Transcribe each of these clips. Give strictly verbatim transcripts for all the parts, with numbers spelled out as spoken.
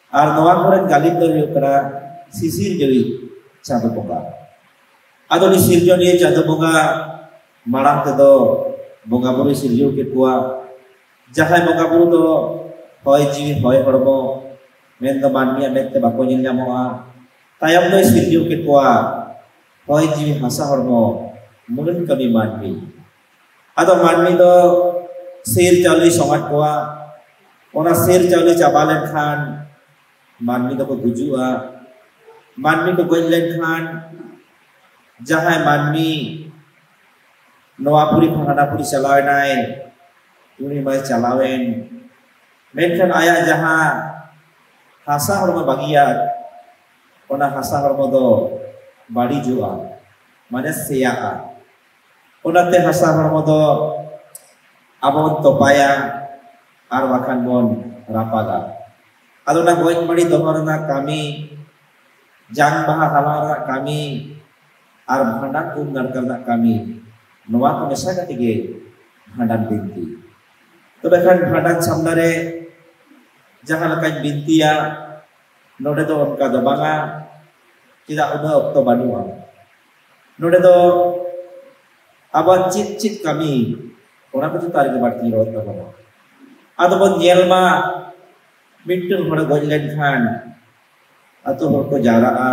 ᱟᱨ ᱱᱚᱣᱟ ᱠᱚᱨᱮᱱ ᱜᱟᱹᱞᱤᱢ ᱫᱚ ᱦᱩᱭᱩᱜ ᱠᱟᱱᱟ ᱥᱤᱥᱤᱨ ᱡᱟᱹᱣᱤᱡ ᱪᱟᱸᱫᱚ ᱵᱚᱸᱜᱟ᱾ ᱟᱫᱚ ᱩᱱᱤ ᱥᱤᱨᱡᱚᱱᱤᱭᱟᱹ ᱪᱟᱸᱫᱚ ᱵᱚᱸᱜᱟ ᱢᱟᱲᱟᱝ ᱛᱮᱫᱚ ᱵᱚᱸᱜᱟ ᱵᱩᱨᱩᱭ ᱥᱤᱨᱡᱟᱹᱣ ᱠᱮᱫ ᱠᱚᱣᱟ᱾ ᱡᱟᱦᱟᱸᱭ ᱵᱚᱸᱜᱟ ᱵᱩᱨᱩ ᱫᱚ ᱦᱚᱭ ᱡᱤᱣᱤ, ᱦᱚᱭ ᱦᱚᱲᱢᱚ, ᱢᱮᱱᱫᱚ ᱢᱟᱹᱱᱢᱤᱭᱟᱜ ᱢᱮᱫ ᱛᱮ ᱵᱟᱠᱚ ᱧᱮᱞ ᱧᱟᱢᱚᱜᱼᱟ᱾ ᱛᱟᱭᱚᱢ ᱫᱚᱭ ᱥᱤᱨᱡᱟᱹᱣ ᱠᱮᱫ ᱠᱚᱣᱟ ᱦᱚᱭ ᱡᱤᱣᱤ, ᱦᱟᱥᱟ ᱦᱚᱲᱢᱚ, ᱢᱟᱹᱱ ᱠᱟᱹᱢᱤ ᱢᱟᱹᱱᱢᱤ᱾ ᱟᱫᱚ ᱢᱟᱹᱱᱢᱤ ᱫᱚ ᱥᱤᱨ ᱪᱟᱣᱞᱮ ᱥᱚᱢᱟᱡᱽ ᱠᱚᱣᱟ᱾ ᱚᱱᱟ ᱥᱤᱨ ᱪᱟᱣᱞᱮ ᱪᱟᱵᱟ ᱞᱮᱱᱠᱷᱟᱱ ᱢᱟᱹᱱᱢᱤ ᱫᱚᱠᱚ ᱜᱩᱡᱩᱜᱼᱟ᱾ ᱢᱟᱹᱱᱢᱤ ᱠᱚ ᱜᱚᱡ ᱞᱮᱱᱠᱷᱟᱱ ᱡᱟᱦᱟᱸᱭ ᱢᱟᱹᱱᱢᱤ ᱱᱚᱣᱟ ᱯᱩᱨᱤ ᱠᱷᱚᱱ ᱦᱟᱱᱟ ᱯᱩᱨᱤ ᱪᱟᱞᱟᱣ ᱮᱱᱟᱭ, ᱩᱱᱤ ᱢᱟᱭ ᱪᱟᱞᱟᱣᱮᱱ, ᱢᱮᱱᱠᱷᱟᱱ ᱟᱭᱟᱜ ᱡᱟᱦᱟᱸ ᱦᱟᱥᱟ ᱦᱚᱲᱢᱚ ᱵᱟᱹᱜᱤᱭᱟᱫ, ᱚᱱᱟ ᱦᱟᱥᱟ ᱦᱚᱲᱢᱚ ᱫᱚ ᱵᱟᱹᱲᱤᱡᱚᱜᱼᱟ, ᱢᱟᱱᱮ ᱥᱮᱭᱟᱜᱼᱟ᱾ ᱚᱱᱟᱛᱮ ᱦᱟᱥᱟ ᱦᱚᱲᱢᱚ ᱫᱚ ᱟᱵᱚ ᱵᱚᱱ ᱛᱚᱯᱟᱭᱟ ᱟᱨ ᱵᱟᱠᱷᱟᱱ ᱵᱚᱱ ᱨᱟᱯᱟᱜᱟ᱾ ᱟᱫᱚ ᱚᱱᱟ ᱜᱚᱡ ᱢᱟᱹᱲᱤ ᱫᱚᱦᱚ ᱨᱮᱱᱟᱜ ᱠᱟᱹᱢᱤ, ᱡᱟᱝ ᱵᱟᱦᱟ ᱦᱟᱞᱟᱝ ᱨᱮᱱᱟᱜ ᱠᱟᱹᱢᱤ, ᱟᱨ ᱵᱷᱟᱸᱰᱟᱱ ᱩᱢ ᱱᱟᱲᱠᱟ ᱨᱮᱱᱟᱜ ᱠᱟᱹᱢᱤ, ᱱᱚᱣᱟ ᱠᱚ ᱢᱮᱥᱟ ᱠᱟᱛᱮ ᱜᱮ ᱵᱷᱟᱸᱰᱟᱱ ᱵᱤᱱᱛᱤ᱾ ᱛᱚᱵᱮ ᱠᱷᱟᱱ ᱵᱷᱟᱸᱰᱟᱱ ᱥᱟᱢᱱᱟ ᱨᱮ ᱡᱟᱦᱟᱸ ᱞᱮᱠᱟᱧ ᱵᱤᱱᱛᱤᱭᱟ, ᱱᱚᱰᱮ ᱫᱚ ᱚᱱᱠᱟ ᱫᱚ ᱵᱟᱝᱟ, ᱪᱮᱫᱟᱜ ᱩᱱᱟᱹᱜ ᱚᱠᱛᱚ ᱵᱟᱹᱱᱩᱜᱼᱟ᱾ ᱱᱚᱰᱮ ᱫᱚ ᱟᱵᱟᱨ ᱪᱮᱫ ᱪᱮᱫ ᱠᱟᱹᱢᱤ, ᱚᱱᱟ ᱠᱚ ᱪᱮᱛᱟᱱ ᱨᱮᱜᱮ ᱵᱟᱹᱲᱛᱤ ᱨᱚᱲ ᱛᱟᱵᱚᱱᱟ᱾ ᱟᱫᱚ ᱵᱚᱱ ᱧᱮᱞ ᱢᱟ, ᱢᱤᱫᱴᱟᱝ ᱦᱚᱲᱮ ᱜᱚᱡ ᱞᱮᱱᱠᱷᱟᱱ ᱟᱛᱳ ᱦᱚᱲ ᱠᱚ ᱡᱟᱣᱨᱟᱜᱼᱟ᱾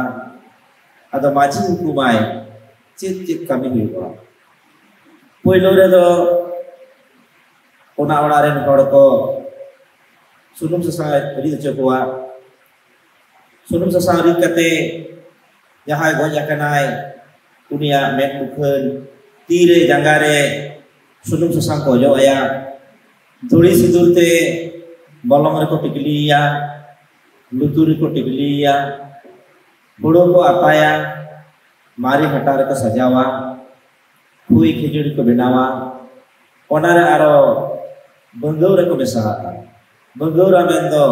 ᱟᱫᱚ ᱢᱟᱹᱡᱷᱤ ᱦᱩᱠᱩᱢᱟᱭ ᱪᱮᱫ ᱪᱮᱫ ᱠᱟᱹᱢᱤ ᱦᱩᱭᱩᱜᱼᱟ᱾ ᱯᱳᱭᱞᱳ ᱨᱮᱫᱚ ᱚᱱᱟ ᱚᱲᱟᱜ ᱨᱮᱱ ᱦᱚᱲ ᱠᱚ ᱥᱩᱱᱩᱢ ᱥᱟᱥᱟᱝ ᱨᱤᱫ ᱦᱚᱪᱚ ᱠᱚᱣᱟ᱾ ᱥᱩᱱᱩᱢ ᱥᱟᱥᱟᱝ ᱨᱤᱫ ᱠᱟᱛᱮ ᱡᱟᱦᱟᱸᱭ ᱜᱚᱡ ᱟᱠᱟᱱᱟᱭ, ᱩᱱᱤᱭᱟᱜ ᱢᱮᱫ ᱢᱩᱠᱷᱟᱹᱱ, ᱛᱤ ᱨᱮ ᱡᱟᱸᱜᱟ ᱨᱮ ᱥᱩᱱᱩᱢ ᱥᱟᱥᱟᱝ ᱠᱚ ᱚᱡᱚᱜ ᱟᱭᱟ᱾ ᱫᱷᱩᱲᱤ ᱥᱤᱸᱫᱩᱨ ᱛᱮ ᱵᱚᱞᱚᱝ ᱨᱮᱠᱚ ᱴᱤᱠᱞᱤᱭᱮᱭᱟ, ᱞᱩᱛᱩᱨ ᱨᱮᱠᱚ ᱴᱤᱠᱞᱤᱭᱮᱭᱟ, ᱦᱩᱲᱩ ᱠᱚ ᱟᱛᱟᱭᱟ, ᱢᱟᱨᱮ ᱦᱟᱴᱟᱜ ᱨᱮᱠᱚ ᱥᱟᱡᱟᱣᱟ, ᱠᱷᱩᱭ ᱠᱷᱤᱡᱩᱲᱤ ᱠᱚ ᱵᱮᱱᱟᱣᱟ᱾ ᱚᱱᱟᱨᱮ ᱟᱨᱚ ᱵᱟᱹᱝᱜᱟᱹᱣ ᱨᱮᱠᱚ ᱢᱮᱥᱟᱣᱟᱜᱼᱟ᱾ ᱵᱟᱹᱝᱜᱟᱹᱣᱨᱟ ᱢᱮᱱᱫᱚ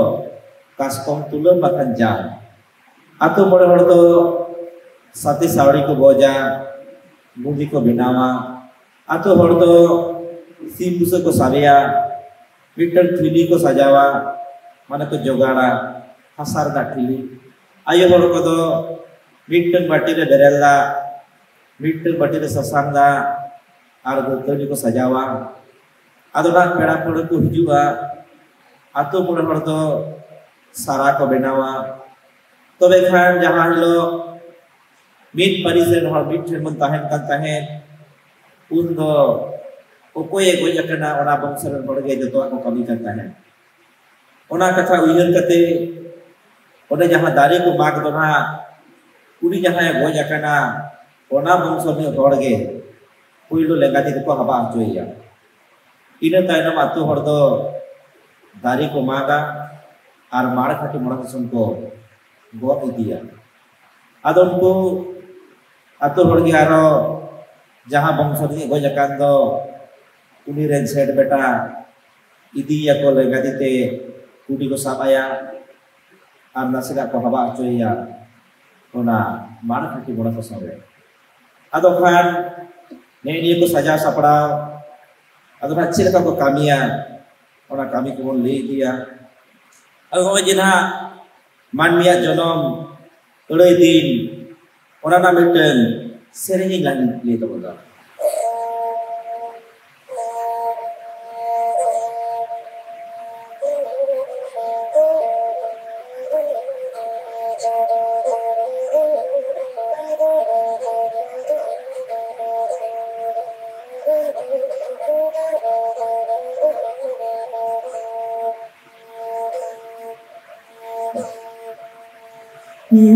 ᱠᱟᱥᱠᱚᱢ ᱛᱩᱞᱟᱹᱢ ᱵᱟᱠᱷᱟᱱ ᱡᱟᱝ᱾ ᱟᱛᱳ ᱢᱚᱬᱮ ᱦᱚᱲ ᱫᱚ ᱥᱟᱛᱮ ᱥᱟᱹᱣᱲᱤ ᱠᱚ ᱵᱚᱡᱟ, ᱵᱩᱸᱫᱤ ᱠᱚ ᱵᱮᱱᱟᱣᱟ᱾ ᱟᱛᱳ ᱦᱚᱲ ᱫᱚ ᱥᱤᱢ ᱵᱩᱥᱟᱹᱜ ᱠᱚ ᱥᱟᱵᱮᱭᱟ, ᱢᱤᱫᱴᱟᱝ ᱴᱷᱤᱞᱤ ᱠᱚ ᱥᱟᱡᱟᱣᱟ, ᱢᱟᱱᱮ ᱠᱚ ᱡᱚᱜᱟᱲᱟ᱾ ᱦᱟᱥᱟ ᱨᱮᱱᱟᱜ ᱴᱷᱤᱞᱤ᱾ ᱟᱭᱳ ᱦᱚᱲ ᱠᱚᱫᱚ ᱢᱤᱫᱴᱟᱝ ᱵᱟᱹᱴᱤ ᱨᱮ ᱵᱮᱨᱮᱞ ᱫᱟᱜ, ᱢᱤᱫᱴᱟᱝ ᱵᱟᱹᱴᱤ ᱨᱮ ᱥᱟᱥᱟᱝ ᱫᱟᱜ ᱟᱨ ᱫᱟᱹᱛᱟᱹᱱᱤ ᱠᱚ ᱥᱟᱡᱟᱣᱟ᱾ ᱟᱫᱚ ᱱᱟᱜ ᱯᱮᱲᱟ ᱯᱟᱹᱲᱦᱟᱹ ᱠᱚ ᱦᱤᱡᱩᱜᱼᱟ, ᱟᱛᱳ ᱢᱚᱬᱮ ᱦᱚᱲ ᱫᱚ ᱥᱟᱨᱟ ᱠᱚ ᱵᱮᱱᱟᱣᱟ᱾ ᱛᱚᱵᱮ ᱠᱷᱟᱱ ᱡᱟᱦᱟᱸ ᱦᱤᱞᱳᱜ ᱢᱤᱫ ᱯᱟᱹᱨᱤᱥ ᱨᱮᱱ ᱦᱚᱲ ᱢᱤᱫ ᱴᱷᱮᱱ ᱵᱚᱱ ᱛᱟᱦᱮᱱ ᱠᱟᱱ ᱛᱟᱦᱮᱸᱫ, ᱩᱱ ᱫᱚ ᱚᱠᱚᱭᱮ ᱜᱚᱡ ᱟᱠᱟᱱᱟ, ᱚᱱᱟ ᱵᱚᱝᱥᱚ ᱨᱮᱱ ᱦᱚᱲ ᱜᱮ ᱡᱚᱛᱚᱣᱟᱜ ᱠᱚ ᱠᱟᱹᱢᱤ ᱠᱟᱱ ᱛᱟᱦᱮᱸᱫ᱾ ᱚᱱᱟ ᱠᱟᱛᱷᱟ ᱩᱭᱦᱟᱹᱨ ᱠᱟᱛᱮ, ᱚᱸᱰᱮ ᱡᱟᱦᱟᱸ ᱫᱟᱨᱮ ᱠᱚ ᱢᱟᱜᱽ ᱫᱚ ᱱᱟᱦᱟᱜ, ᱩᱱᱤ ᱡᱟᱦᱟᱸᱭ ᱜᱚᱡ ᱟᱠᱟᱱᱟ, ᱚᱱᱟ ᱵᱚᱝᱥᱚ ᱨᱤᱱᱤᱡ ᱦᱚᱲ ᱜᱮ ᱯᱳᱭᱞᱳ ᱞᱮᱸᱜᱟ ᱛᱤ ᱛᱮᱠᱚ ᱦᱟᱵᱟ ᱦᱚᱪᱚᱭᱮᱭᱟ᱾ ᱤᱱᱟᱹ ᱛᱟᱭᱱᱚᱢ ᱟᱛᱳ ᱦᱚᱲ ᱫᱚ ᱫᱟᱨᱮ ᱠᱚ ᱢᱟᱜᱟ ᱟᱨ ᱢᱟᱲ ᱠᱷᱟᱹᱴᱤ ᱢᱚᱲᱟ ᱫᱤᱥᱚᱢ ᱠᱚ ᱜᱚᱜ ᱤᱫᱤᱭᱟ᱾ ᱟᱫᱚ ᱩᱱᱠᱩ ᱟᱛᱳ ᱦᱚᱲ ᱜᱮ ᱟᱨᱚ ᱡᱟᱦᱟᱸ ᱵᱚᱝᱥᱚ ᱨᱤᱱᱤᱡ ᱜᱚᱡ ᱟᱠᱟᱱ ᱫᱚ, ᱩᱱᱤ ᱨᱮᱱ ᱥᱮᱴ ᱵᱮᱴᱟ ᱤᱫᱤᱭᱮᱭᱟᱠᱚ ᱞᱮᱸᱜᱟ ᱛᱤ ᱛᱮ, ᱠᱩᱰᱤ ᱠᱚ ᱥᱟᱵ ᱟᱭᱟ ᱟᱨ ᱱᱟᱥᱮᱱᱟᱜ ᱠᱚ ᱦᱟᱵᱟ ᱦᱚᱪᱚᱭᱮᱭᱟ ᱚᱱᱟ ᱢᱟᱲ ᱠᱷᱟᱹᱴᱤ ᱢᱚᱲᱟ ᱫᱤᱥᱚᱢ ᱨᱮ᱾ ᱟᱫᱚ ᱠᱷᱟᱱ ᱱᱮᱜᱼᱮ ᱱᱤᱭᱟᱹ ᱠᱚ ᱥᱟᱡᱟᱣ ᱥᱟᱯᱲᱟᱣ, ᱟᱫᱚ ᱱᱟᱜ ᱪᱮᱫ ᱞᱮᱠᱟ ᱠᱚ ᱠᱟᱹᱢᱤᱭᱟ, ᱚᱱᱟ ᱠᱟᱹᱢᱤ ᱠᱚᱵᱚᱱ ᱞᱟᱹᱭ ᱤᱫᱤᱭᱟ᱾ ᱟᱫᱚ ᱱᱚᱜᱼᱚᱭ ᱡᱮ ᱱᱟᱦᱟᱜ ᱢᱟᱹᱱᱢᱤᱭᱟᱜ ᱡᱚᱱᱚᱢ ᱟᱹᱲᱟᱹᱭ ᱫᱤᱱ, ᱚᱱᱟ ᱨᱮᱱᱟᱜ ᱢᱤᱫᱴᱟᱝ ᱥᱮᱨᱮᱧ ᱤᱧ ᱞᱟᱹᱭ ᱛᱟᱵᱚᱱᱟ᱾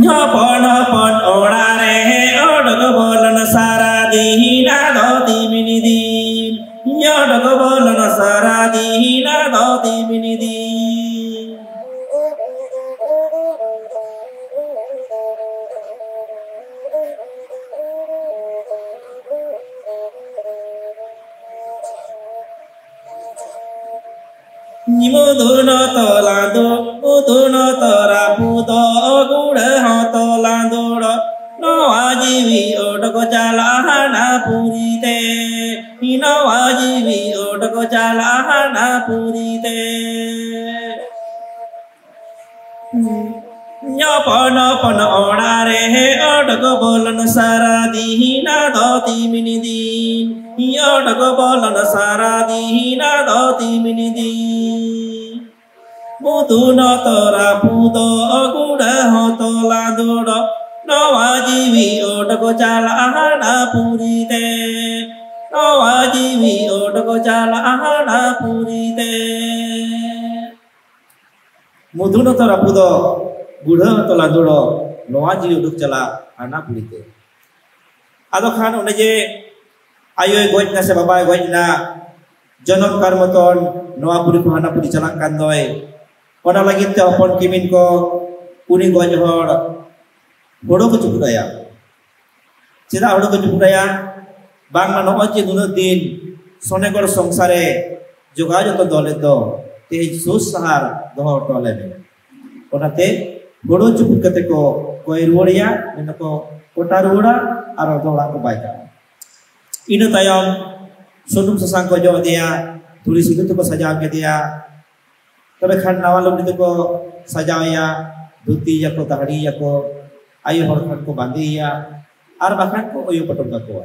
ᱦᱚᱯᱚᱱ ᱦᱚᱯᱚᱱ ᱚᱲᱟᱜ ᱨᱮ ᱚᱰᱚᱠ ᱵᱚᱞᱚᱱ ᱥᱟᱨᱟ ᱫᱤᱱ ᱟᱫᱚ ᱛᱤᱢᱤᱱ ᱫᱤᱱ᱾ ᱚᱰᱚᱠ ᱵᱚᱞᱚᱱ ᱥᱟᱨᱟ ᱫᱤᱱ ᱟᱫᱚ ᱛᱤᱢᱤᱱ ᱫᱤᱱ᱾ ᱢᱩᱫᱩᱱ ᱛᱚᱞᱟ ᱫᱚ, ᱢᱩᱫᱩᱱ ᱛᱚᱨᱟ ᱯᱩᱫᱚ, ᱜᱩᱲᱟᱹ ᱦᱚᱸ ᱛᱚᱞᱟ ᱫᱩᱲᱚ᱾ ᱱᱚᱣᱟ ᱡᱤᱣᱤ ᱚᱰᱚᱠ ᱪᱟᱞᱟᱜ ᱦᱟᱱᱟ ᱯᱩᱨᱤ ᱛᱮ, ᱱᱚᱣᱟ ᱡᱤᱣᱤ ᱚᱰᱚᱠ ᱪᱟᱞᱟᱜ ᱦᱟᱱᱟ ᱯᱩᱨᱤ ᱛᱮ᱾ ᱧᱚᱯᱚᱱ ᱦᱚᱯᱚᱱ ᱚᱲᱟᱜ ᱨᱮ ᱚᱰᱚᱠ ᱵᱚᱞᱚᱱ ᱥᱟᱨᱟ ᱫᱤᱱ ᱟᱫᱚ ᱛᱤᱢᱤᱱ ᱫᱤᱱ᱾ ᱚᱰᱚᱠ ᱵᱚᱞᱚᱱ ᱥᱟᱨᱟ ᱫᱤᱱ ᱟᱫᱚ ᱛᱤᱢᱤᱱ ᱫᱤᱱ᱾ ᱢᱩᱫᱷᱩ ᱱᱚᱛᱚ ᱨᱟᱹᱯᱩᱫᱚᱜ, ᱜᱩᱲᱟᱹ ᱦᱚᱸᱛᱚ ᱞᱟᱸᱫᱩᱲᱚᱜ, ᱱᱚᱣᱟ ᱡᱤᱣᱤ ᱚᱰᱚᱠ ᱪᱟᱞᱟᱜ ᱦᱟᱱᱟ ᱯᱩᱨᱤ ᱛᱮ᱾ ᱱᱚᱣᱟ ᱡᱤᱣᱤ ᱚᱰᱚᱠ ᱪᱟᱞᱟᱜ ᱦᱟᱱᱟ ᱯᱩᱨᱤ ᱛᱮ᱾ ᱢᱩᱫᱷᱩ ᱱᱚᱛᱚ ᱨᱟᱹᱯᱩᱫᱚᱜ, ᱜᱩᱲᱦᱟᱹ ᱦᱚᱸᱛᱚ ᱞᱟᱸᱫᱩᱲᱚᱜ, ᱱᱚᱣᱟ ᱡᱤᱣᱤ ᱩᱰᱩᱠ ᱪᱟᱞᱟᱜ ᱦᱟᱱᱟ ᱯᱩᱨᱤ ᱛᱮ᱾ ᱟᱫᱚ ᱠᱷᱟᱱ ᱚᱱᱮ ᱡᱮ ᱟᱭᱳᱭ ᱜᱚᱡ ᱮᱱᱟ ᱥᱮ ᱵᱟᱵᱟᱭ ᱜᱚᱡ ᱮᱱᱟ, ᱡᱚᱱᱚᱢ ᱠᱟᱨ ᱢᱚᱛᱚᱱ ᱱᱚᱣᱟ ᱯᱩᱨᱤ ᱠᱷᱚᱱ ᱦᱟᱱᱟ ᱯᱩᱨᱤ ᱪᱟᱞᱟᱜ ᱠᱟᱱ ᱫᱚᱭ, ᱚᱱᱟ ᱞᱟᱹᱜᱤᱫ ᱛᱮ ᱦᱚᱯᱚᱱ ᱠᱤᱢᱤᱱ ᱠᱚ ᱩᱱᱤ ᱜᱚᱡ ᱦᱚᱲ ᱦᱳᱲᱳ ᱠᱚ ᱪᱩᱯᱩᱫ ᱟᱭᱟ᱾ ᱪᱮᱫᱟᱜ ᱦᱳᱲᱳ ᱠᱚ ᱪᱩᱯᱩᱫ ᱟᱭᱟ? ᱵᱟᱝᱢᱟ ᱱᱚᱜᱼᱚᱭ ᱡᱮ ᱱᱩᱱᱟᱹᱜ ᱫᱤᱱ ᱥᱚᱱᱮᱜᱚᱲ ᱥᱚᱝᱥᱟᱨ ᱨᱮ ᱡᱚᱜᱟᱣ ᱡᱚᱛᱚᱱ ᱫᱚᱦᱚ ᱞᱮᱫ ᱫᱚ, ᱛᱮᱦᱮᱧ ᱥᱩᱨ ᱥᱟᱦᱟᱨ ᱫᱚᱦᱚ ᱦᱚᱴᱚ ᱟᱞᱮ ᱢᱮ᱾ ᱚᱱᱟᱛᱮ ᱦᱳᱲᱳ ᱪᱩᱯᱩᱫ ᱠᱟᱛᱮ ᱠᱚ ᱠᱚᱭ ᱨᱩᱣᱟᱹᱲᱮᱭᱟ, ᱢᱮᱱ ᱫᱚᱠᱚ ᱠᱚᱴᱟ ᱨᱩᱣᱟᱹᱲᱟ ᱟᱨ ᱚᱱᱟ ᱫᱚ ᱚᱲᱟᱜ ᱠᱚ ᱵᱟᱭ ᱠᱟᱜᱼᱟ᱾ ᱤᱱᱟᱹ ᱛᱟᱭᱚᱢ ᱥᱩᱱᱩᱢ ᱥᱟᱥᱟᱝ ᱠᱚ ᱚᱡᱚᱜ ᱟᱫᱮᱭᱟ, ᱫᱷᱩᱲᱤ ᱥᱤᱸᱫᱩᱨ ᱛᱮᱠᱚ ᱥᱟᱡᱟᱣ ᱠᱮᱫᱮᱭᱟ᱾ ᱛᱚᱵᱮ ᱠᱷᱟᱱ ᱱᱟᱣᱟ ᱞᱩᱜᱽᱲᱤ ᱛᱮᱠᱚ ᱥᱟᱡᱟᱣᱮᱭᱟ, ᱫᱷᱩᱛᱤᱭᱟᱠᱚ, ᱫᱟᱦᱲᱤᱭᱟᱠᱚ, ᱟᱭᱳ ᱦᱚᱲ ᱠᱷᱟᱱ ᱠᱚ ᱵᱟᱸᱫᱮᱭᱮᱭᱟ, ᱟᱨ ᱵᱟᱠᱷᱟᱱ ᱠᱚ ᱚᱭᱳ ᱯᱚᱴᱚᱢ ᱠᱟᱠᱚᱣᱟ᱾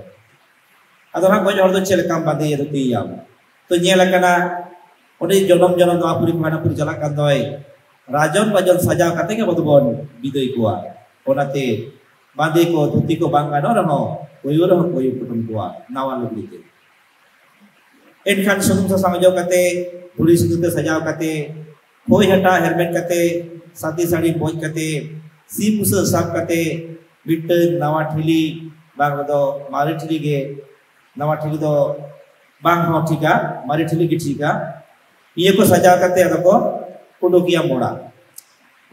ᱟᱫᱚ ᱦᱟᱸᱜ ᱜᱚᱡ ᱦᱚᱲ ᱫᱚ ᱪᱮᱫ ᱞᱮᱠᱟᱢ ᱵᱟᱸᱫᱮᱭᱟ, ᱫᱷᱩᱛᱤᱭᱮᱭᱟᱢ? ᱛᱚ ᱧᱮᱞ ᱟᱠᱟᱱᱟ, ᱚᱸᱰᱮ ᱡᱚᱱᱚᱢ ᱡᱚᱱᱚᱢ ᱱᱚᱣᱟ ᱯᱩᱨᱤ ᱠᱷᱚᱱ ᱦᱟᱱᱟ ᱯᱩᱨᱤ ᱪᱟᱞᱟᱜ ᱠᱟᱱ ᱫᱚᱭ, ᱨᱟᱡᱚᱱ ᱵᱟᱡᱚᱱ ᱥᱟᱡᱟᱣ ᱠᱟᱛᱮ ᱜᱮ ᱟᱵᱚ ᱫᱚᱵᱚᱱ ᱵᱤᱫᱟᱹᱭ ᱠᱚᱣᱟ᱾ ᱚᱱᱟᱛᱮ ᱵᱟᱸᱫᱮ ᱠᱚ, ᱫᱷᱩᱛᱤ ᱠᱚ ᱵᱟᱝ ᱜᱟᱱᱚᱜ ᱨᱮᱦᱚᱸ, ᱚᱭᱳ ᱨᱮᱦᱚᱸ ᱠᱚ ᱚᱭᱳ ᱯᱚᱴᱚᱢ ᱠᱚᱣᱟ ᱱᱟᱣᱟ ᱞᱩᱜᱽᱲᱤ ᱛᱮ᱾ ᱮᱱᱠᱷᱟᱱ ᱥᱩᱱᱩᱢ ᱥᱟᱥᱟᱝ ᱚᱡᱚᱜ ᱠᱟᱛᱮ, ᱫᱷᱩᱲᱤ ᱥᱤᱸᱫᱩᱨ ᱛᱮ ᱥᱟᱡᱟᱣ ᱠᱟᱛᱮ, ᱠᱷᱳᱭ ᱦᱟᱴᱟᱜ ᱦᱮᱨᱢᱮᱫ ᱠᱟᱛᱮ, ᱥᱟᱛᱤ ᱥᱟᱹᱲᱤ ᱵᱚᱡ ᱠᱟᱛᱮ, ᱥᱤᱢ ᱵᱩᱥᱟᱹᱜ ᱥᱟᱵ ᱠᱟᱛᱮ, ᱢᱤᱫᱴᱟᱹᱝ ᱱᱟᱣᱟ ᱴᱷᱤᱞᱤ, ᱵᱟᱝ ᱨᱮᱫᱚ ᱢᱟᱨᱮ ᱴᱷᱤᱞᱤ ᱜᱮ, ᱱᱟᱣᱟ ᱴᱷᱤᱞᱤ ᱫᱚ ᱵᱟᱝ ᱦᱚᱸ ᱴᱷᱤᱠᱟ, ᱢᱟᱨᱮ ᱴᱷᱤᱞᱤ ᱜᱮ ᱴᱷᱤᱠᱟ᱾ ᱤᱭᱟᱹ ᱠᱚ ᱥᱟᱡᱟᱣ ᱠᱟᱛᱮ ᱟᱫᱚ ᱠᱚ ᱩᱰᱩᱠᱮᱭᱟ ᱢᱚᱲᱟ᱾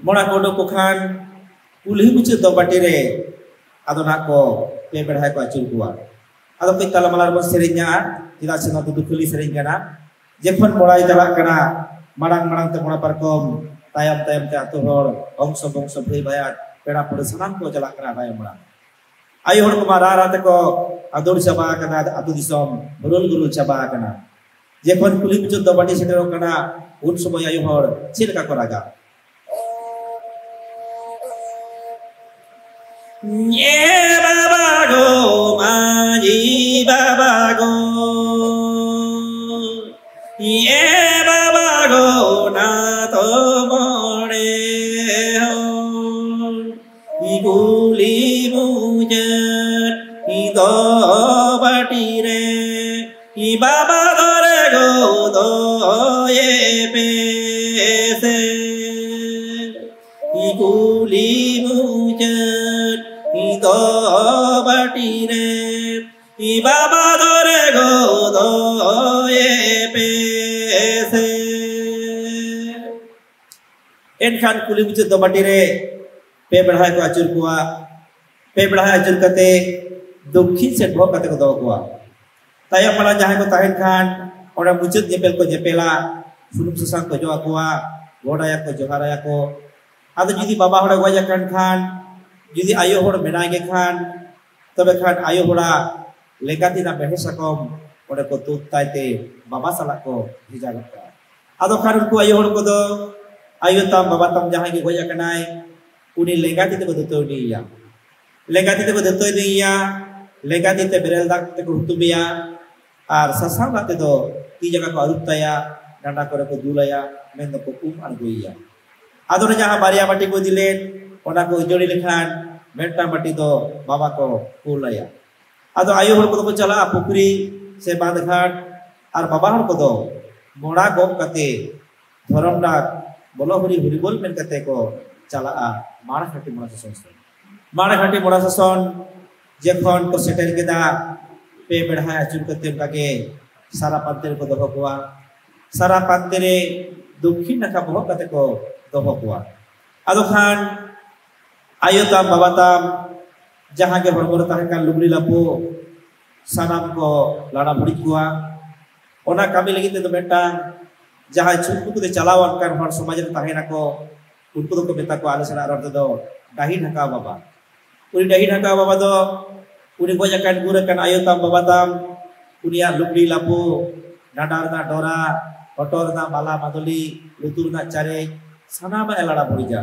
ᱢᱚᱲᱟ ᱠᱚ ᱩᱰᱩᱠ ᱠᱚ ᱠᱷᱟᱱ ᱠᱩᱞᱦᱤ ᱢᱩᱪᱟᱹᱫ ᱫᱚ ᱵᱟᱹᱴᱤ ᱨᱮ ᱟᱫᱚ ᱱᱟᱜ ᱠᱚ ᱯᱮ ᱵᱮᱲᱦᱟᱭ ᱠᱚ ᱟᱹᱪᱩᱨ ᱠᱚᱣᱟ᱾ ᱟᱫᱚ ᱠᱟᱹᱡ ᱛᱟᱞᱟ ᱢᱟᱞᱟ ᱨᱮᱵᱚᱱ ᱥᱮᱨᱮᱧᱟ, ᱪᱮᱫᱟᱜ ᱥᱮ ᱱᱚᱣᱟ ᱫᱚ ᱫᱩᱠᱷᱟᱹᱞᱤ ᱥᱮᱨᱮᱧ ᱠᱟᱱᱟ᱾ ᱡᱚᱠᱷᱚᱱ ᱢᱚᱲᱟᱭ ᱪᱟᱞᱟᱜ ᱠᱟᱱᱟ, ᱢᱟᱲᱟᱝ ᱢᱟᱲᱟᱝ ᱛᱮ ᱢᱚᱲᱟ ᱯᱟᱨᱠᱚᱢ, ᱛᱟᱭᱚᱢ ᱛᱟᱭᱚᱢ ᱛᱮ ᱟᱹᱛᱩ ᱦᱚᱲ, ᱵᱚᱝᱥᱚ ᱵᱚᱝᱥᱚ, ᱵᱷᱟᱹᱭ ᱵᱷᱟᱭᱟᱛ, ᱯᱮᱲᱟ ᱯᱟᱹᱲᱦᱟᱹ ᱥᱟᱱᱟᱢ ᱠᱚ ᱪᱟᱞᱟᱜ ᱠᱟᱱᱟ ᱛᱟᱭᱚᱢ ᱢᱟᱲᱟᱝ᱾ ᱟᱭᱳ ᱦᱚᱲ ᱠᱚᱢᱟ ᱨᱟᱜ ᱨᱟᱜ ᱛᱮᱠᱚ ᱟᱫᱚᱲ ᱪᱟᱵᱟ ᱟᱠᱟᱱᱟ, ᱟᱹᱛᱩ ᱫᱤᱥᱚᱢ ᱦᱩᱨᱩᱞ ᱜᱩᱨᱩᱞ ᱪᱟᱵᱟ ᱟᱠᱟᱱᱟ᱾ ᱡᱚᱠᱷᱚᱱ ᱠᱩᱞᱦᱤ ᱢᱩᱪᱟᱹᱫ ᱫᱚ ᱵᱟᱹᱴᱤ ᱥᱮᱴᱮᱨᱚᱜ ᱠᱟᱱᱟ, ᱩᱱ ᱥᱚᱢᱚᱭ ᱟᱭᱳ ᱦᱚᱲ ᱪᱮᱫ ᱞᱮᱠᱟ ᱠᱚ ᱨᱟᱜᱟ? ᱮ ᱵᱟᱵᱟ ᱜᱚ ᱢᱟᱹᱡᱷᱤ ᱵᱟᱵᱟ ᱜᱚ, ᱮ ᱵᱟᱵᱟ ᱜᱚ ᱱᱟᱛᱚ ᱢᱚᱬᱮ ᱦᱚᱲ, ᱠᱩᱞᱦᱤ ᱢᱩᱪᱟᱹᱫ ᱫᱚ ᱵᱟᱹᱴᱤ ᱨᱮ, ᱵᱟᱵᱟ ᱫᱚᱨᱮ ᱜᱚ ᱫᱚᱭᱮ ᱯᱮ ᱥᱮ᱾ ᱠᱩᱞᱦᱤ ᱢᱩᱪᱟᱹᱫ ᱫᱚ ᱵᱟᱹᱴᱤ ᱨᱮ, ᱵᱟᱵᱟ ᱫᱚᱨᱮ ᱜᱚ ᱫᱚᱭᱮ ᱯᱮ ᱥᱮ᱾ ᱮᱱᱠᱷᱟᱱ ᱠᱩᱞᱦᱤ ᱢᱩᱪᱟᱹᱫ ᱫᱚ ᱵᱟᱹᱴᱤ ᱨᱮ ᱯᱮ ᱵᱮᱲᱦᱟᱭ ᱠᱚ ᱟᱹᱪᱩᱨ ᱠᱚᱣᱟ᱾ ᱯᱮ ᱵᱮᱲᱦᱟᱭ ᱟᱹᱪᱩᱨ ᱠᱟᱛᱮ ᱫᱚᱠᱠᱷᱤᱱ ᱥᱮᱫ ᱵᱚᱦᱚᱜ ᱠᱟᱛᱮ ᱠᱚ ᱫᱚᱦᱚ ᱠᱚᱣᱟ᱾ ᱛᱟᱭᱚᱢ ᱢᱟᱲᱟᱝ ᱡᱟᱦᱟᱸᱭ ᱠᱚ ᱛᱟᱦᱮᱱ ᱠᱷᱟᱱ, ᱚᱸᱰᱮ ᱢᱩᱪᱟᱹᱫ ᱧᱮᱯᱮᱞ ᱠᱚ ᱧᱮᱯᱮᱞᱟ, ᱥᱩᱱᱩᱢ ᱥᱟᱥᱟᱝ ᱠᱚ ᱚᱡᱚᱜ ᱟᱠᱚᱣᱟ, ᱜᱚᱰ ᱟᱭᱟ ᱠᱚ, ᱡᱚᱦᱟᱨ ᱟᱭᱟ ᱠᱚ᱾ ᱟᱫᱚ ᱡᱩᱫᱤ ᱵᱟᱵᱟ ᱦᱚᱲᱮ ᱜᱚᱡ ᱟᱠᱟᱱ ᱠᱷᱟᱱ, ᱡᱩᱫᱤ ᱟᱭᱳ ᱦᱚᱲ ᱢᱮᱱᱟᱭ ᱜᱮ ᱠᱷᱟᱱ, ᱛᱚᱵᱮ ᱠᱷᱟᱱ ᱟᱭᱳ ᱦᱚᱲᱟᱜ ᱞᱮᱸᱜᱟ ᱛᱤ ᱨᱮᱱᱟᱜ ᱢᱮᱲᱦᱮᱫ ᱥᱟᱠᱚᱢ ᱚᱸᱰᱮ ᱠᱚ ᱛᱩᱫ ᱛᱟᱭ ᱛᱮ ᱵᱟᱵᱟ ᱥᱟᱞᱟᱜ ᱠᱚ ᱵᱷᱮᱡᱟ ᱜᱚᱫ ᱠᱟᱜᱼᱟ᱾ ᱟᱫᱚ ᱠᱷᱟᱱ ᱩᱱᱠᱩ ᱟᱭᱳ ᱦᱚᱲ ᱠᱚᱫᱚ ᱟᱭᱳ ᱛᱟᱢ ᱵᱟᱵᱟ ᱛᱟᱢ ᱡᱟᱦᱟᱸᱭ ᱜᱮ ᱜᱚᱡ ᱟᱠᱟᱱᱟᱭ, ᱩᱱᱤ ᱞᱮᱸᱜᱟ ᱛᱤ ᱛᱮᱠᱚ ᱫᱟᱹᱛᱟᱹᱣᱱᱤᱭᱮᱭᱟ᱾ ᱞᱮᱸᱜᱟ ᱛᱤ ᱛᱮᱠᱚ ᱫᱟᱹᱛᱟᱹᱣᱱᱤᱭᱮᱭᱟ, ᱞᱮᱸᱜᱟ ᱛᱤ ᱛᱮ ᱵᱮᱨᱮᱞ ᱫᱟᱜ ᱛᱮᱠᱚ ᱦᱩᱛᱩᱢᱮᱭᱟ, ᱟᱨ ᱥᱟᱥᱟᱝ ᱫᱟᱜ ᱛᱮᱫᱚ ᱛᱤ ᱡᱟᱸᱜᱟ ᱠᱚ ᱟᱹᱨᱩᱵ ᱛᱟᱭᱟ, ᱰᱟᱸᱰᱟ ᱠᱚᱨᱮ ᱠᱚ ᱫᱩᱞᱟᱭᱟ, ᱢᱮᱱ ᱫᱚᱠᱚ ᱩᱢ ᱟᱬᱜᱚᱭᱮᱭᱟ᱾ ᱟᱫᱚ ᱚᱱᱮ ᱡᱟᱦᱟᱸ ᱵᱟᱨᱭᱟ ᱵᱟᱹᱴᱤ ᱠᱚ ᱤᱫᱤ ᱞᱮᱫ, ᱚᱱᱟ ᱠᱚ ᱟᱹᱡᱟᱹᱲᱤ ᱞᱮᱠᱷᱟᱱ ᱢᱤᱫᱴᱟᱝ ᱵᱟᱹᱴᱤ ᱫᱚ ᱵᱟᱵᱟ ᱠᱚ ᱠᱩᱞ ᱟᱭᱟ᱾ ᱟᱫᱚ ᱟᱭᱳ ᱦᱚᱲ ᱠᱚᱫᱚ ᱠᱚ ᱪᱟᱞᱟᱜᱼᱟ ᱯᱩᱠᱷᱨᱤ ᱥᱮ ᱵᱟᱸᱫᱷ ᱜᱷᱟᱴ, ᱟᱨ ᱵᱟᱵᱟ ᱦᱚᱲ ᱠᱚᱫᱚ ᱢᱚᱲᱟ ᱜᱚᱜ ᱠᱟᱛᱮ ᱫᱷᱚᱨᱚᱢ ᱰᱟᱠ ᱵᱚᱞᱚ ᱦᱩᱨᱤ ᱦᱩᱨᱤ ᱵᱚᱞ ᱢᱮᱱ ᱠᱟᱛᱮ ᱠᱚ ᱪᱟᱞᱟᱜᱼᱟ ᱢᱟᱲ ᱜᱷᱟᱴᱤ ᱢᱚᱲᱟ ᱥᱟᱥᱚᱱ ᱥᱮᱫ᱾ ᱢᱟᱲ ᱜᱷᱟᱴᱤ ᱢᱚᱲᱟ ᱥᱟᱥᱚᱱ ᱡᱚᱠᱷᱚᱱ ᱠᱚ ᱥᱮᱴᱮᱨ ᱠᱮᱫᱟ, ᱯᱮ ᱵᱮᱲᱦᱟᱭ ᱟᱹᱪᱩᱨ ᱠᱟᱛᱮ ᱚᱱᱠᱟ ᱜᱮ ᱥᱟᱨᱟ ᱯᱟᱱᱛᱮ ᱨᱮᱠᱚ ᱫᱚᱦᱚ ᱠᱚᱣᱟ᱾ ᱥᱟᱨᱟ ᱯᱟᱱᱛᱮ ᱨᱮ ᱫᱚᱠᱠᱷᱤᱱ ᱱᱟᱠᱷᱟ ᱵᱚᱦᱚᱜ ᱠᱟᱛᱮ ᱠᱚ ᱫᱚᱦᱚ ᱠᱚᱣᱟ᱾ ᱟᱫᱚ ᱠᱷᱟᱱ ᱟᱭᱳ ᱛᱟᱢ ᱵᱟᱵᱟ ᱛᱟᱢ ᱡᱟᱦᱟᱸ ᱜᱮ ᱦᱚᱲᱢᱚ ᱨᱮ ᱛᱟᱦᱮᱸ ᱠᱟᱱ ᱞᱩᱜᱽᱲᱤ ᱞᱟᱯᱚ ᱥᱟᱱᱟᱢ ᱠᱚ ᱞᱟᱲᱟ ᱵᱷᱩᱲᱤᱡ ᱠᱚᱣᱟ᱾ ᱚᱱᱟ ᱠᱟᱹᱢᱤ ᱞᱟᱹᱜᱤᱫ ᱛᱮᱫᱚ ᱢᱤᱫᱴᱟᱝ ᱡᱟᱦᱟᱸᱭ ᱪᱷᱩᱴ ᱠᱚᱛᱮ ᱪᱟᱞᱟᱣ ᱟᱠᱟᱱ ᱦᱚᱲ ᱥᱚᱢᱟᱡᱽ ᱨᱮ ᱛᱟᱦᱮᱱᱟᱠᱚ, ᱩᱱᱠᱩ ᱫᱚᱠᱚ ᱢᱮᱛᱟ ᱠᱚᱣᱟ ᱟᱞᱮ ᱥᱮᱱᱟᱜ ᱨᱚᱲ ᱛᱮᱫᱚ ᱰᱟᱹᱦᱤ ᱰᱷᱟᱠᱟᱣ ᱵᱟᱵᱟ᱾ ᱩᱱᱤ ᱰᱟᱹᱦᱤ ᱰᱷᱟᱠᱟᱣ ᱵᱟᱵᱟ ᱫᱚ ᱩᱱᱤ ᱜᱚᱡ ᱟᱠᱟᱱ ᱜᱩᱨ ᱟᱠᱟᱱ ᱟᱭᱳ ᱛᱟᱢ ᱵᱟᱵᱟ ᱛᱟᱢ, ᱩᱱᱤᱭᱟᱜ ᱞᱩᱜᱽᱲᱤ ᱞᱟᱯᱚ, ᱰᱟᱸᱰᱟ ᱨᱮᱱᱟᱜ ᱰᱚᱨᱟ, ᱦᱚᱴᱚᱜ ᱨᱮᱱᱟᱜ ᱢᱟᱞᱟ ᱢᱟᱫᱚᱞᱤ, ᱞᱩᱛᱩᱨ ᱨᱮᱱᱟᱜ ᱪᱟᱨᱮᱡ, ᱥᱟᱱᱟᱢᱟᱜ ᱮ ᱞᱟᱲᱟ ᱵᱷᱩᱲᱤᱡᱟ᱾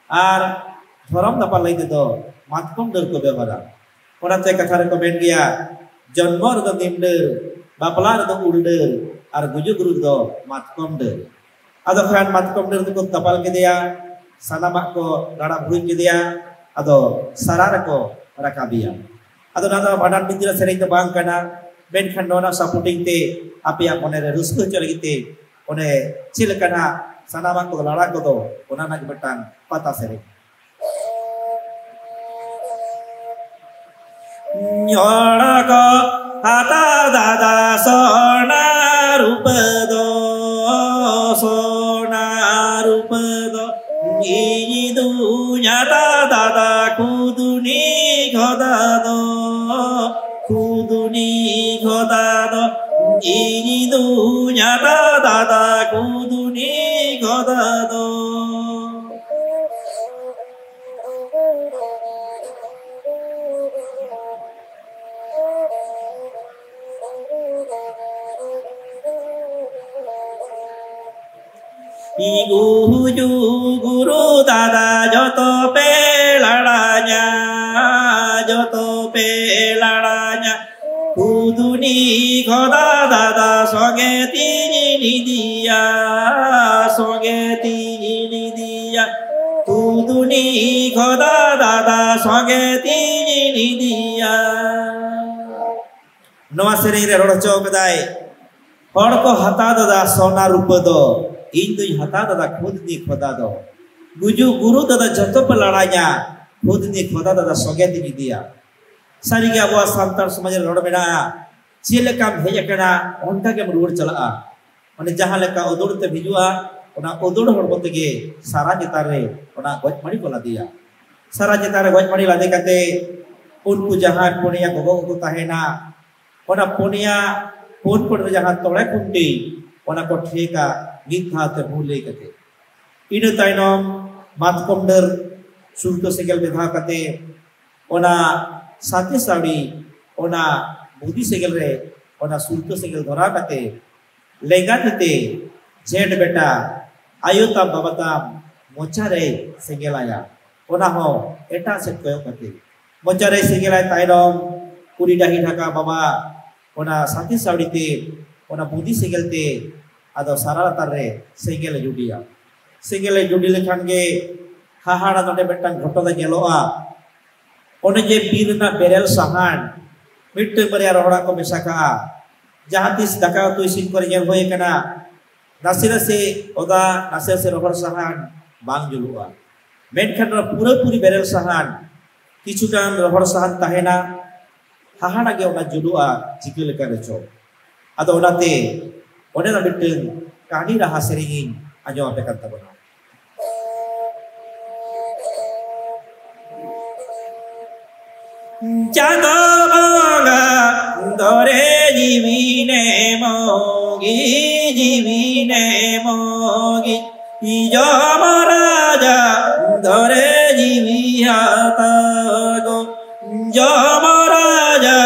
ᱟᱨ ᱫᱷᱚᱨᱚᱢ ᱫᱟᱯᱟᱞ ᱞᱟᱹᱭ ᱛᱮᱫᱚ ᱢᱟᱛᱠᱚᱢ ᱰᱟᱹᱨ ᱠᱚ ᱵᱮᱣᱦᱟᱨᱟ᱾ ᱚᱱᱟᱛᱮ ᱠᱟᱛᱷᱟ ᱨᱮᱠᱚ ᱢᱮᱱ ᱜᱮᱭᱟ, ᱡᱚᱱᱢᱚ ᱨᱮᱫᱚ ᱱᱤᱢ ᱰᱟᱹᱨ, ᱵᱟᱯᱞᱟ ᱨᱮᱫᱚ ᱩᱞ ᱰᱟᱹᱨ, ᱟᱨ ᱜᱩᱡᱩᱜ ᱜᱩᱨᱩ ᱨᱮᱫᱚ ᱢᱟᱛᱠᱚᱢ ᱰᱟᱹᱨ᱾ ᱟᱫᱚ ᱠᱷᱟᱱ ᱢᱟᱛᱠᱚᱢ ᱰᱟᱹᱨ ᱛᱮᱠᱚ ᱫᱟᱯᱟᱞ ᱠᱮᱫᱮᱭᱟ, ᱥᱟᱱᱟᱢᱟᱜ ᱠᱚ ᱨᱟᱲᱟ ᱵᱷᱩᱲᱩᱡ ᱠᱮᱫᱮᱭᱟ, ᱟᱫᱚ ᱥᱟᱨᱟ ᱨᱮᱠᱚ ᱨᱟᱠᱟᱵᱮᱭᱟ᱾ ᱟᱫᱚ ᱱᱚᱣᱟ ᱫᱚ ᱵᱷᱟᱸᱰᱟᱱ ᱵᱤᱱᱛᱤ ᱨᱮᱱᱟᱜ ᱥᱮᱨᱮᱧ ᱫᱚ ᱵᱟᱝ ᱠᱟᱱᱟ, ᱢᱮᱱᱠᱷᱟᱱ ᱱᱚᱣᱟ ᱨᱮᱱᱟᱜ supporting ᱛᱮ ᱟᱯᱮᱭᱟᱜ ᱢᱚᱱᱮᱨᱮ ᱨᱟᱹᱥᱠᱟᱹ ᱦᱚᱪᱚ ᱞᱟᱹᱜᱤᱫ ᱛᱮ ᱚᱱᱮ ᱪᱮᱫ ᱞᱮᱠᱟ ᱱᱟᱜ ᱥᱟᱱᱟᱢᱟᱜ ᱠᱚ ᱞᱟᱲᱟ ᱠᱚᱫᱚ ᱚᱱᱟ ᱨᱮᱱᱟᱜ ᱜᱮ ᱢᱤᱫᱴᱟᱝ ᱯᱟᱛᱟ ᱥᱮᱨᱮᱧ᱾ ᱧᱚᱲ ᱠᱚ ᱦᱟᱛᱟᱣ ᱫᱟᱫᱟ ᱥᱚᱱᱟ ᱨᱩᱯᱟᱹ ᱫᱚ, ᱥᱚᱱᱟ ᱨᱩᱯᱟᱹ ᱫᱚ, ᱤᱧ ᱫᱩᱧ ᱦᱟᱛᱟᱣ ᱫᱟᱫᱟ ᱠᱷᱩᱫᱩᱱᱤ ᱠᱷᱚᱫᱟ ᱫᱚ, ᱠᱷᱩᱫᱩᱱᱤ ᱠᱷᱚᱫᱟ ᱫᱚ, ᱤᱧ ᱫᱩᱧ ᱦᱟᱛᱟᱣ ᱫᱟᱫᱟ ᱠᱷᱩᱫᱩᱱᱤ ᱠᱷᱚᱫᱟ ᱫᱚ᱾ ᱜᱩᱡᱩ ᱜᱩᱨᱩ ᱫᱟᱫᱟ ᱡᱚᱛᱚ ᱯᱮ ᱞᱟᱲᱟᱧᱟ, ᱡᱚᱛᱚ ᱯᱮ ᱞᱟᱲᱟᱧᱟ᱾ ᱠᱩᱫᱩᱱᱤ ᱠᱷᱚᱫᱟ ᱫᱟᱫᱟ ᱥᱚᱸᱜᱮ ᱛᱤᱧ ᱤᱫᱤᱭᱟ, ᱥᱚᱸᱜᱮ ᱛᱤᱧ ᱤᱫᱤᱭᱟ᱾ ᱠᱩᱫᱩᱱᱤ ᱠᱷᱚᱫᱟ ᱫᱟᱫᱟ ᱥᱚᱸᱜᱮ ᱛᱤᱧ ᱤᱫᱤᱭᱟ᱾ ᱱᱚᱣᱟ ᱥᱮᱨᱮᱧ ᱨᱮ ᱨᱚᱲ ᱦᱚᱪᱚ ᱠᱟᱫᱟᱭ, ᱦᱚᱲ ᱠᱚ ᱦᱟᱛᱟᱣ ᱫᱟᱫᱟ ᱥᱚᱱᱟ ᱨᱩᱯᱟᱹ ᱫᱚ, ᱤᱧ ᱫᱩᱧ ᱦᱟᱛᱟᱣ ᱫᱟᱫᱟ ᱠᱷᱩᱫᱽᱱᱤ ᱠᱷᱚᱫᱟ ᱫᱚ᱾ ᱜᱩᱡᱩᱜ ᱜᱩᱨᱩ ᱫᱟᱫᱟ ᱡᱷᱚᱛᱚ ᱯᱮ ᱞᱟᱲᱟᱧᱟ, ᱠᱷᱩᱫᱽᱱᱤ ᱠᱷᱚᱫᱟ ᱫᱟᱫᱟ ᱥᱚᱸᱜᱮ ᱛᱤᱧ ᱤᱫᱤᱭᱟ᱾ ᱥᱟᱹᱨᱤᱜᱮ ᱟᱵᱚᱣᱟᱜ ᱥᱟᱱᱛᱟᱲ ᱥᱚᱢᱟᱡᱽ ᱨᱮ ᱨᱚᱲ ᱢᱮᱱᱟᱜᱼᱟ, ᱪᱮᱫ ᱞᱮᱠᱟᱢ ᱦᱮᱡ ᱟᱠᱟᱱᱟ ᱚᱱᱠᱟ ᱜᱮᱢ ᱨᱩᱣᱟᱹᱲ ᱪᱟᱞᱟᱜᱼᱟ᱾ ᱢᱟᱱᱮ ᱡᱟᱦᱟᱸ ᱞᱮᱠᱟ ᱩᱫᱩᱲ ᱛᱮᱢ ᱦᱤᱡᱩᱜᱼᱟ, ᱚᱱᱟ ᱩᱫᱩᱲ ᱦᱚᱲᱢᱚ ᱛᱮᱜᱮ ᱥᱟᱨᱟ ᱪᱮᱛᱟᱱ ᱨᱮ ᱚᱱᱟ ᱜᱚᱡ ᱢᱟᱹᱰᱤ ᱠᱚ ᱞᱟᱫᱮᱭᱟ᱾ ᱥᱟᱨᱟ ᱪᱮᱛᱟᱱ ᱨᱮ ᱜᱚᱡ ᱢᱟᱹᱰᱤ ᱞᱟᱫᱮ ᱠᱟᱛᱮ ᱩᱱᱠᱩ ᱡᱟᱦᱟᱸᱭ ᱯᱩᱱᱭᱟ ᱜᱚᱜᱚ ᱠᱚᱠᱚ ᱛᱟᱦᱮᱱᱟ, ᱚᱱᱟ ᱯᱩᱱᱭᱟ ᱯᱩᱱ ᱠᱚᱲ ᱨᱮ ᱡᱟᱦᱟᱸ ᱛᱚᱲᱮ ᱠᱷᱩᱱᱴᱤ, ᱚᱱᱟ ᱠᱚ ᱴᱷᱮᱠᱟ ᱢᱤᱫ ᱫᱷᱟᱣ ᱛᱮ ᱵᱷᱩᱞ ᱞᱟᱹᱭ ᱠᱟᱛᱮ᱾ ᱤᱱᱟᱹ ᱛᱟᱭᱱᱚᱢ ᱢᱟᱛᱠᱚᱢ ᱰᱟᱹᱨ ᱥᱩᱨᱛᱟᱹ ᱥᱮᱸᱜᱮᱞ ᱵᱮᱫᱷᱟᱣ ᱠᱟᱛᱮ, ᱚᱱᱟ ᱥᱟᱛᱮ ᱥᱟᱹᱲᱤ, ᱚᱱᱟ ᱵᱩᱫᱤ ᱥᱮᱸᱜᱮᱞ ᱨᱮ, ᱚᱱᱟ ᱥᱩᱨᱛᱟᱹ ᱥᱮᱸᱜᱮᱞ ᱫᱷᱚᱨᱟᱣ ᱠᱟᱛᱮ, ᱞᱮᱸᱜᱟ ᱛᱤ ᱛᱮ ᱡᱷᱮᱸᱴ ᱵᱮᱴᱟ, ᱟᱭᱳ ᱛᱟᱢ ᱵᱟᱵᱟ ᱛᱟᱢ ᱢᱚᱪᱟ ᱨᱮᱭ ᱥᱮᱸᱜᱮᱞ ᱟᱭᱟ᱾ ᱚᱱᱟ ᱦᱚᱸ ᱮᱴᱟᱜ ᱥᱮᱫ ᱠᱚᱭᱚᱜ ᱠᱟᱛᱮ᱾ ᱢᱚᱪᱟᱨᱮ ᱥᱮᱸᱜᱮᱞᱟᱭ ᱛᱟᱭᱱᱚᱢ, ᱠᱩᱲᱤ ᱰᱟᱹᱦᱤ ᱰᱷᱟᱠᱟ ᱵᱟᱵᱟ ᱚᱱᱟ ᱥᱟᱛᱮ ᱥᱟᱹᱣᱲᱤ ᱛᱮ, ᱚᱱᱟ ᱵᱩᱫᱤ ᱥᱮᱸᱜᱮᱞ ᱛᱮ ᱟᱫᱚ ᱥᱟᱨᱟ ᱞᱟᱛᱟᱨ ᱨᱮ ᱥᱮᱸᱜᱮᱞ ᱮ ᱡᱩᱰᱤᱭᱟ᱾ ᱥᱮᱸᱜᱮᱞ ᱮ ᱡᱩᱰᱤ ᱞᱮᱠᱷᱟᱱ ᱜᱮ ᱦᱟᱦᱟᱲᱟ ᱱᱚᱰᱮ ᱢᱤᱫᱴᱟᱝ ᱜᱷᱚᱴᱚᱱᱟ ᱧᱮᱞᱚᱜᱼᱟ᱾ ᱚᱱᱮ ᱡᱮ ᱵᱤᱨ ᱨᱮᱱᱟᱜ ᱵᱮᱨᱮᱞ ᱥᱟᱦᱟᱱ ᱢᱤᱫᱴᱟᱝ ᱵᱟᱨᱭᱟ ᱨᱚᱦᱚᱲᱟᱜ ᱠᱚ ᱢᱮᱥᱟ ᱠᱟᱜᱼᱟ᱾ ᱡᱟᱦᱟᱸ ᱛᱤᱥ ᱫᱟᱠᱟ ᱩᱛᱩ ᱤᱥᱤᱱ ᱠᱚᱨᱮ ᱧᱮᱞ ᱦᱩᱭ ᱟᱠᱟᱱᱟ, ᱱᱟᱥᱮ ᱱᱟᱥᱮ ᱚᱫᱟ, ᱱᱟᱥᱮ ᱱᱟᱥᱮ ᱨᱚᱦᱚᱲ ᱥᱟᱦᱟᱱ ᱵᱟᱝ ᱡᱩᱞᱩᱜᱼᱟ᱾ ᱢᱮᱱᱠᱷᱟᱱ ᱱᱚᱣᱟ ᱯᱩᱨᱟᱹᱯᱩᱨᱤ ᱵᱮᱨᱮᱞ ᱥᱟᱦᱟᱱ, ᱠᱤᱪᱷᱩ ᱜᱟᱱ ᱨᱚᱦᱚᱲ ᱥᱟᱦᱟᱱ ᱛᱟᱦᱮᱱᱟ, ᱦᱟᱦᱟᱲᱟ ᱜᱮ ᱚᱱᱟ ᱡᱩᱞᱩᱜᱼᱟ ᱪᱤᱠᱟᱹ ᱞᱮᱠᱟ ᱨᱮᱪᱚ᱾ ᱟᱫᱚ ᱚᱱᱟᱛᱮ ᱚᱸᱰᱮᱱᱟᱜ ᱢᱤᱫᱴᱟᱝ ᱠᱟᱹᱦᱱᱤ ᱨᱟᱦᱟ ᱥᱮᱨᱮᱧ ᱤᱧ ᱟᱸᱡᱚᱢ ᱟᱯᱮ ᱠᱟᱱ ᱛᱟᱵᱚᱱᱟ᱾ ᱪᱟᱸᱫᱚ ᱵᱚᱸᱜᱟ ᱫᱚᱨᱮ ᱡᱤᱣᱤ ᱱᱮ ᱢᱚᱜᱤ, ᱡᱤᱣᱤ ᱱᱮ ᱢᱚᱜᱤ, ᱡᱚᱢ ᱨᱟᱡᱟ ᱫᱚᱨᱮ ᱡᱤᱣᱤ ᱦᱟᱛᱟᱣ ᱜᱚ, ᱡᱚᱢ ᱨᱟᱡᱟ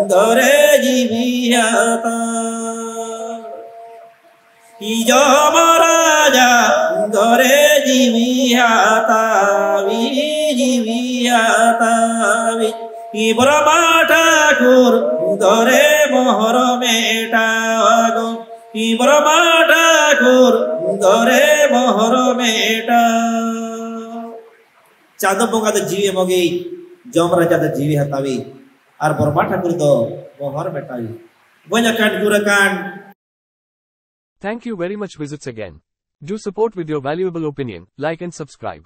ᱫᱚᱨᱮ ᱡᱤᱣᱤ ᱦᱟᱛᱟᱣ᱾ ᱡᱚᱢ ᱨᱟᱡᱟ ᱫᱚᱨᱮ ᱡᱤᱣᱤ ᱦᱟᱛᱟᱣᱤ, ᱡᱤᱣᱤ ᱦᱟᱛᱟᱣᱤ᱾ ᱵᱨᱚᱦᱢᱟ ᱴᱷᱟᱠᱩᱨ ᱫᱚᱨᱮ ᱢᱚᱦᱚᱨ ᱢᱮᱴᱟᱣ ᱜᱚ, ᱵᱨᱚᱦᱢᱟ ᱴᱷᱟᱠᱩᱨ ᱫᱚᱨᱮ ᱢᱚᱦᱚᱨ ᱢᱮᱴᱟᱣ᱾ ᱪᱟᱸᱫᱚ ᱵᱚᱸᱜᱟ ᱫᱚ ᱡᱤᱣᱤ ᱮᱢᱚᱜᱤᱡ, ᱡᱚᱢ ᱨᱟᱡᱟ ᱫᱚ ᱡᱤᱣᱤ ᱦᱟᱛᱟᱣᱤᱡ, ᱟᱨ ᱵᱨᱚᱦᱢᱟ ᱴᱷᱟᱹᱠᱩᱨ ᱫᱚ ᱢᱚᱦᱚᱨ ᱢᱮᱴᱟᱣᱤᱡ᱾ ᱜᱚᱡ ᱟᱠᱟᱱ, ᱜᱩᱨ ᱟᱠᱟᱱ᱾ Thank you very much. Visits again. Do support with your valuable opinion, like and subscribe.